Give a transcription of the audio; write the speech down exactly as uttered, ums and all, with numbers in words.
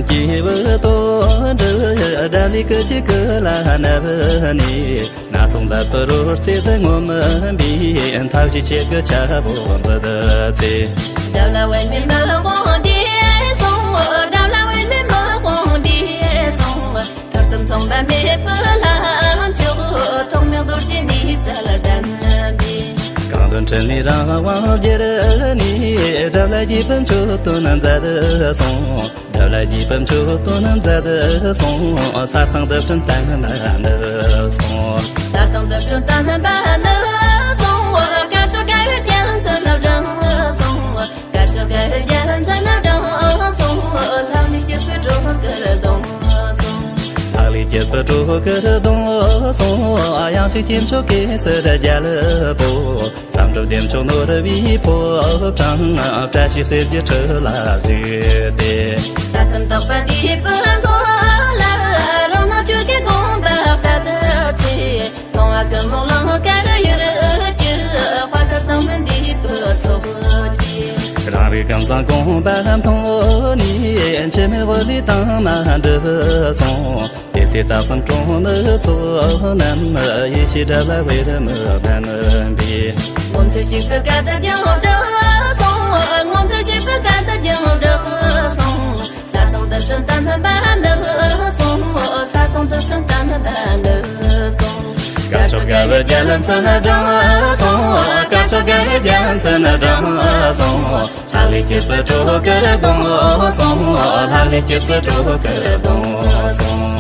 སྐྱེས་བུ་དོན་གྲུབ་དགྲ་ལྷའི་སྐུ་ཆས་སྐུ་ལ་བསྣམས་ནས། སྣ་ཚོགས་འདར་བུ་རོལ་རྩེད་ངོམས་པའི། མཐའ་བཞི་ཆེ་གི་ཆ་བོ་འཛིན་ཚེ། དགྲ་ལྷ་འོད་མའི་མི་དབང་འདས་སོང་། དགྲ་ལྷ་འོད་མའི་མི་དབང་འདས་སོང་། ཐུར་དུ་མཚུངས་པ་མེད་པའི་ལྷ་མཆོག་ཐོགས་མེད་རྡོ་རྗེ་འདི་རྩལ་ལྡན་པས། གང་དུ་འཁྲུལ་ནས་རང་དབང་བསྒྱུར་ནས། དགྲ་ལྷ་རྒྱལ་པོའི་མཆོད་སྟོན་མཛད་སོང་། དགྲ་ལྷ་རྒྱལ་པོའི་མཆོད་སྟོན་མཛད་སོང་། ས་དང་རྡུལ་ཕྲན་བརྟན་པ་ནུབ་སོང་། ས་དང་རྡུལ་ཕྲན་བརྟན་པ་ནུབ་སོང་། དཀར་ཕྱོགས་དགའ་བའི་རྒྱལ་མཚན་བསྒྲངས་སོང་། དཀར་ཕྱོགས་དགའ་བའི་རྒྱལ་མཚན་བསྒྲངས་སོང་། ལྷག་ལུས་སྐྱིད་པའི་སྤྲོ་གར་གདུང་སོང་། ལྷག་ལུས་སྐྱིད་པའི་སྤྲོ་གར་གདུང་སོང་། གཡང་ཆུ་སྐྱེས་མཆོག་གེ་སར་རྒྱལ་པོ། བསམ་འགྲུབ་བདེ་མཆོག་ནོར་བུའི་ཕོ་བྲང་། བཀྲ་ཤིས་གསེར་གྱི་ཁྲི་ལ་བཞུགས་ཏེ། ས་གཏམ་དག་པ་འདི་པོ་མགོ་ལ། རང་སྣང་ཆོས་ཀྱི་དགོངས་པ་ལྟར་དུ་ཚེ། མཐོང་བ་ཀུན་རྨོངས་ཀློང་དཀར་ཡུལ་གྱི། དཔའ་ཐུལ་དང་མི་འདི་པོ་ཚོགས་ཀྱིས། རང་རིག་ཀུན་བཟང་དགོངས་པ་མཐོང་ནས། འཆི་མེད་འོད་ལས་དྭངས་མ་འགྲུབ་སོང་། དེ་སྲས་རྩ་གསུམ་གྲོང་མི་ཚོགས་རྣམས། ཡེ་ཤེས་དགྲ་ལྷ་འོད་མའི་མི་བསྣམས་པས། ངོ་མཚར་གཤེགས་པའི་སྐད་དུ་ཀྱང་བསྒྲགས་སོང་། ངོ་མཚར་གཤེགས་པའི་སྐད་དུ་ཀྱང་བསྒྲགས་སོང་། ས་དང་རྡུལ་ཕྲན་བརྟན་པ་ནུབ་སོང་། ས་དང་རྡུལ་ཕྲན་བརྟན་པ་ནུབ་སོང་། དཀར་ཕྱོགས་དགའ་བའི་རྒྱལ་མཚན་བསྒྲངས་སོང་། དཀར་ཕྱོགས་དགའ་བའི་རྒྱལ་མཚན་བསྒྲངས་སོང་། ལྷག་ལུས་སྐྱིད་པའི་སྤྲོ་གར་གདུང་སོང་། ལྷག་ལུས་སྐྱིད་པའི་སྤྲོ་གར་གདུང་སོང་།